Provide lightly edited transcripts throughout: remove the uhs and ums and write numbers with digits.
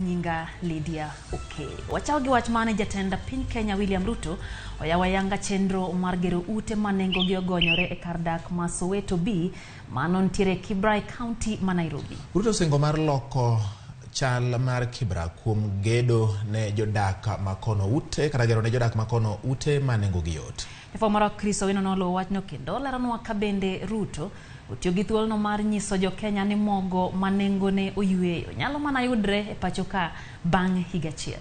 Nyinga Lydia Oke. Wachako gi wach mane jatend piny Kenya William Ruto oyawo ayanga chenro mar gero ute ma nengogi ogonyore e kar dak ma Soweto B mano nitiere Kibra e county ma Nairobi. Ruto osingo mar loko chal mar Kibra kuom gedo ne jodak makono ute kata gero ne jodak makono ute ma nengogi yot. Jafwambo marwa Chris Owino noluwo wachno kendo leronwa ka bende Ruto otiyo gi thuolono mar nyiso jo-Kenya ni mogo ma nengone oyueyo nyalo mana yudre e pacho ka bang' higa achiel.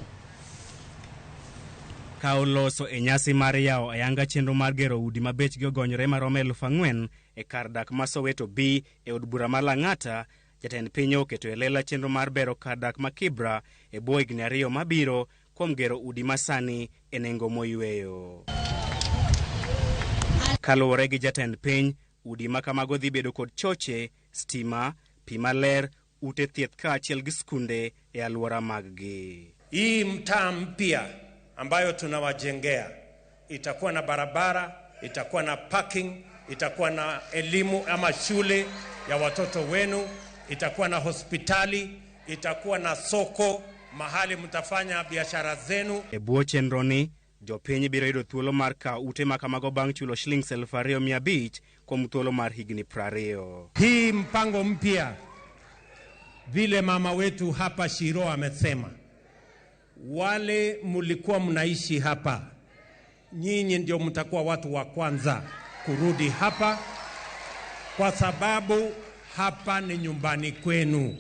Ka oloso e nyasi mar yawo ayanga chenro mar gero udi ma bechgi ogonyore maromo 4,000 e kar dak ma Soweto B e od bura ma Lang'ata, jatend piny oketo e lela chenro mar bero kar dak ma Kibra e bwo higni 2 mabiro kuom gero udi masani e nengo moyweyo. Kaluwore gi jatend piny, udi ma kamago dhi bedo kod choche, stima, pi maler, ute thieth kaachiel gi skunde e alwora maggi. Hii mtaa mpya ambayo tunawajengea itakuwa na barabara, itakuwa na parking, itakuwa na elimu ama shule ya watoto wenu, itakuwa na hospitali, itakuwa na soko mahali mtafanya biashara zenu. E bwo chenro ni, jopiny biro yudo thuolo mar kawo ute ma kamago bang' chulo shillings 2,500 kuom thuolo mar higni 20. Hii mpango mpya, vile mama wetu hapa Shiro amesema, wale mlikuwa mnaishi hapa, nyinyi ndio mtakuwa watu wa kwanza kurudi hapa, kwa sababu hapa ni nyumbani kwenu.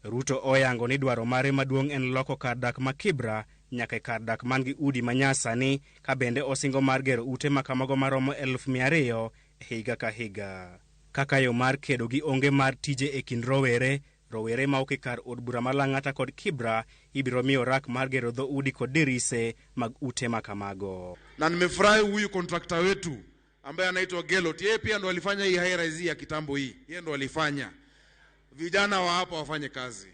Ruto oyango ni dwaro mare maduong' en loko kar dak ma Kibra nyaka e kar dak man gi udi ma nyasani, ka bende osingo mar gero ute ma kamago maromo 200,000 e higa ka higa. Kaka yo mar kedo gi onge mar tije e kind rowere, rowere ma ok e kar od bura ma Lang'ata kod Kibra ibiro miyo rak mar gero dho udi kod dirise mag ute ma kamago. Na nimefurahi huyu kontrakta wetu ambaye anaitwa Gelot, yeye pia ndo alifanya hii high rise ya kitambo hii, yeye ndo alifanya. Vijana wa hapa wafanye kazi,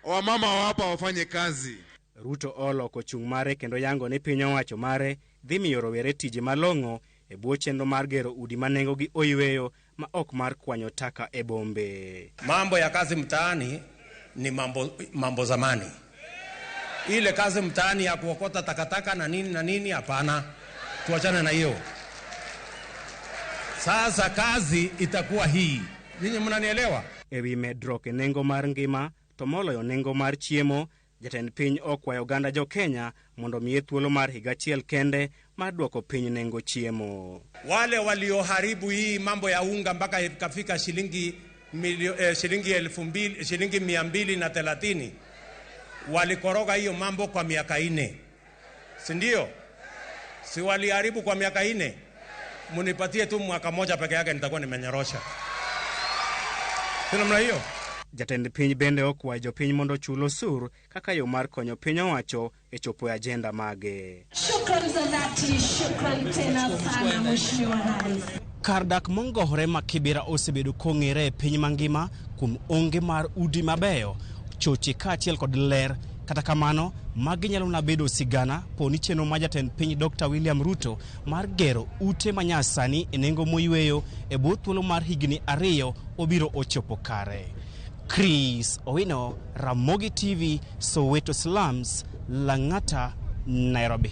wamama wa hapa wafanye kazi. Ruto oloko chung' mare kendo yango ni piny owacho mare dhi miyo rowere tije malong'o e bwo chenro mar gero udi ma nengogi oyweyo ma ok mar kwanyo taka e bombe. Mambo ya kazi mtaani ni mambo zamani. Ile kazi mtaani ya kuokota takataka na nini na nini, hapana, tuachane na hiyo. Sasa kazi itakuwa hii. Nyinyi mnanielewa? E wi medruok e nengo mar ngima to moloyo nengo mar chiemo, jatend piny okwayo oganda jo Kenya mondo miye thuolo mar higa achiel kende mar duoko piny nengo chiemo. Wale walioharibu hii mambo ya unga mpaka ikafika shilingi shilingi elfu mbili, shilingi mia mbili na thelathini, walikoroga hiyo mambo kwa miaka 4. Si ndio? Si waliharibu kwa miaka 4? Munipatie tu mwaka moja peke yake nitakuwa nimenyorosha. Si namna hiyo? Jatend piny bende okwayo jopiny mondo ochul osur kaka yo mar konyo piny owacho e chopo e ajenda mage. Shukran za dhati, shukran tena sana Mheshimiwa Rais. Kar dak mongore ma Kibera osebedo kong'ere e piny mangima kuom onge mar udi mabeyo, choche kaachiel kod ler. Kata kamano, magi nyalo na bedo sigana po ni chenro mar jatend piny Dr. William Ruto mar gero ute manyasani e nengo moyweyo e bwo thuolo mar higni 2 obiro ochopo kare. Chris Owino, Ramogi TV, Soweto Slums, Lang'ata, Nairobi.